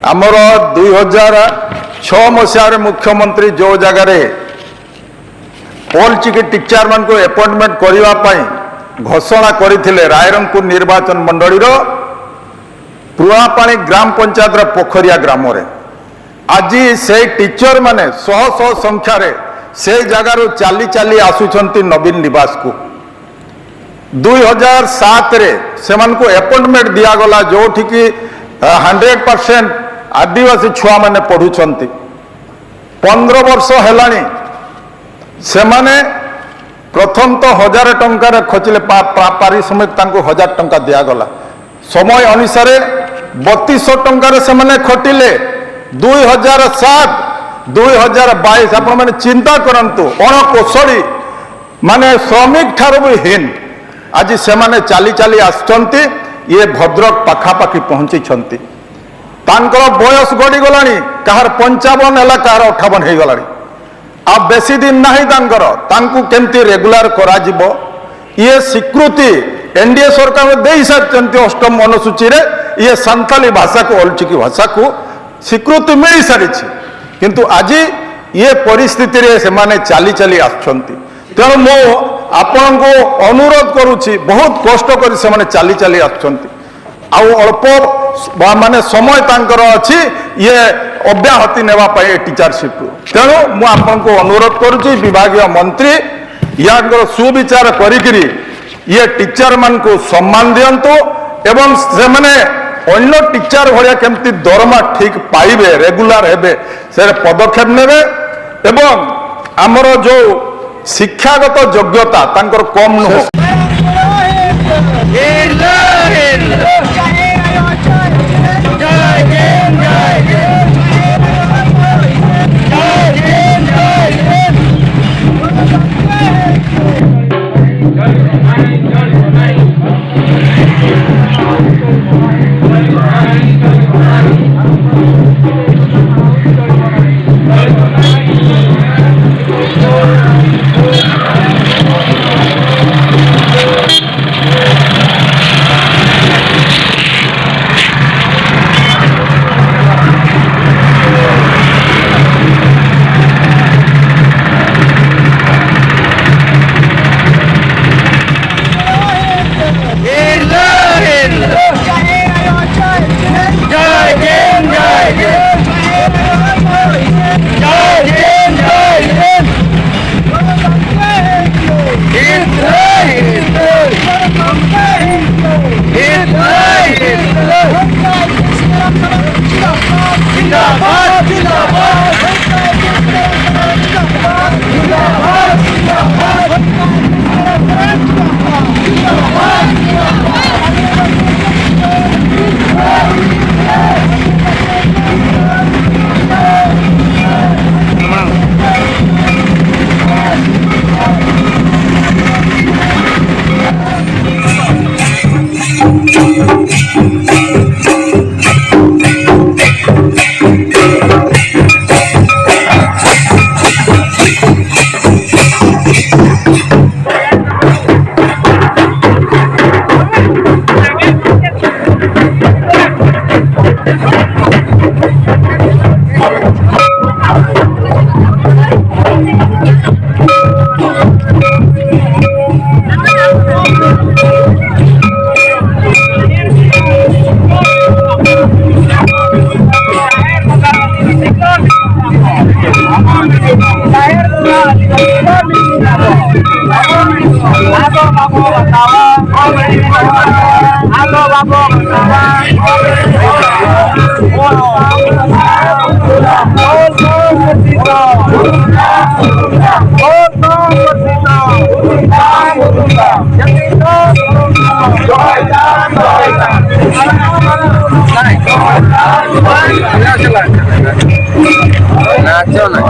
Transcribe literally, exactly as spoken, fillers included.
ଆମର ଦୁଇ ହଜାର ଛଅ ମସିହାରେ ମୁଖ୍ୟମନ୍ତ୍ରୀ ଯେଉଁ ଜାଗାରେ ଅଲ୍ ଚିକି ଟିଚରମାନଙ୍କୁ ଆପଏଣ୍ଟମେଣ୍ଟ କରିବା ପାଇଁ ଘୋଷଣା କରିଥିଲେ ରାଇରଙ୍ଗପୁର ନିର୍ବାଚନ ମଣ୍ଡଳୀର ପୁରୁଣାପାଣି ଗ୍ରାମ ପଞ୍ଚାୟତର ପୋଖରିଆ ଗ୍ରାମରେ, ଆଜି ସେଇ ଟିଚରମାନେ ଶହ ଶହ ସଂଖ୍ୟାରେ ସେଇ ଜାଗାରୁ ଚାଲି ଚାଲି ଆସୁଛନ୍ତି ନବୀନ ନିବାସକୁ। ଦୁଇ ହଜାର ସାତରେ ସେମାନଙ୍କୁ ଆପଏଣ୍ଟମେଣ୍ଟ ଦିଆଗଲା, ଯେଉଁଠିକି ହଣ୍ଡ୍ରେଡ୍ ପରସେଣ୍ଟ ଆଦିବାସୀ ଛୁଆମାନେ ପଢ଼ୁଛନ୍ତି। ପନ୍ଦର ବର୍ଷ ହେଲାଣି ସେମାନେ ପ୍ରଥମ ତ ହଜାରେ ଟଙ୍କାରେ ଖଟିଲେ, ପା- ପା- ପାରିଶ୍ରମିକ ତାଙ୍କୁ ହଜାର ଟଙ୍କା ଦିଆଗଲା। ସମୟ ଅନୁସାରେ ବତିଶଶହ ଟଙ୍କାରେ ସେମାନେ ଖଟିଲେ। ଦୁଇ ହଜାର ସାତ, ଦୁଇ ହଜାର ବାଇଶ, ଆପଣମାନେ ଚିନ୍ତା କରନ୍ତୁ, ଅଣକୌଶଳୀ ମାନେ ଶ୍ରମିକ ଠାରୁ ବି ହୀନ। ଆଜି ସେମାନେ ଚାଲି ଚାଲି ଆସୁଛନ୍ତି, ଇଏ ଭଦ୍ରକ ପାଖାପାଖି ପହଞ୍ଚିଛନ୍ତି। ତାଙ୍କର ବୟସ ଗଡ଼ିଗଲାଣି, କାହାର ପଞ୍ଚାବନ ହେଲା, କାହାର ଅଠାବନ ହେଇଗଲାଣି। ଆଉ ବେଶୀ ଦିନ ନାହିଁ ତାଙ୍କର, ତାଙ୍କୁ କେମିତି ରେଗୁଲାର କରାଯିବ, ଇଏ ସ୍ୱୀକୃତି ଏନଡିଏ ସରକାର ଦେଇ ସାରିଛନ୍ତି। ଅଷ୍ଟମ ଅନୁସୂଚୀରେ ଇଏ ସାନ୍ତାଳୀ ଭାଷାକୁ, ଅଲ୍ ଚିକି ଭାଷାକୁ ସ୍ୱୀକୃତି ମିଳିସାରିଛି, କିନ୍ତୁ ଆଜି ଇଏ ପରିସ୍ଥିତିରେ ସେମାନେ ଚାଲି ଚାଲି ଆସୁଛନ୍ତି। ତେଣୁ ମୁଁ ଆପଣଙ୍କୁ ଅନୁରୋଧ କରୁଛି, ବହୁତ କଷ୍ଟ କରି ସେମାନେ ଚାଲି ଚାଲି ଆସୁଛନ୍ତି। ଆଉ ଅଳ୍ପ ବା- ମାନେ ସମୟ ତାଙ୍କର ଅଛି ଇଏ ଅବ୍ୟାହତି ନେବା ପାଇଁ ଏ ଟିଚରସିପ୍କୁ। ତେଣୁ ମୁଁ ଆପଣଙ୍କୁ ଅନୁରୋଧ କରୁଛି, ବିଭାଗୀୟ ମନ୍ତ୍ରୀ ୟାଙ୍କର ସୁବିଚାର କରିକିରି ଇଏ ଟିଚରମାନଙ୍କୁ ସମ୍ମାନ ଦିଅନ୍ତୁ ଏବଂ ସେମାନେ ଅନ୍ୟ ଟିଚର ଭଳିଆ କେମିତି ଦରମା ଠିକ୍ ପାଇବେ, ରେଗୁଲାର ହେବେ, ସେ ପଦକ୍ଷେପ ନେବେ ଏବଂ ଆମର ଯେଉଁ ଶିକ୍ଷାଗତ ଯୋଗ୍ୟତା ତାଙ୍କର କମ୍ ନୁହଁ। ᱟᱫᱚ ᱵᱟᱵᱚ ᱢᱟᱱᱟᱣᱟ᱾ ᱦᱩᱞ ᱫᱚ ᱠᱩᱥᱤ ᱫᱚ᱾ ᱦᱩᱞ ᱫᱚ ᱠᱩᱥᱤ ᱫᱚ᱾ ᱡᱟᱹᱛᱤ ᱫᱚ ᱱᱟᱪᱚ ᱱᱟ᱾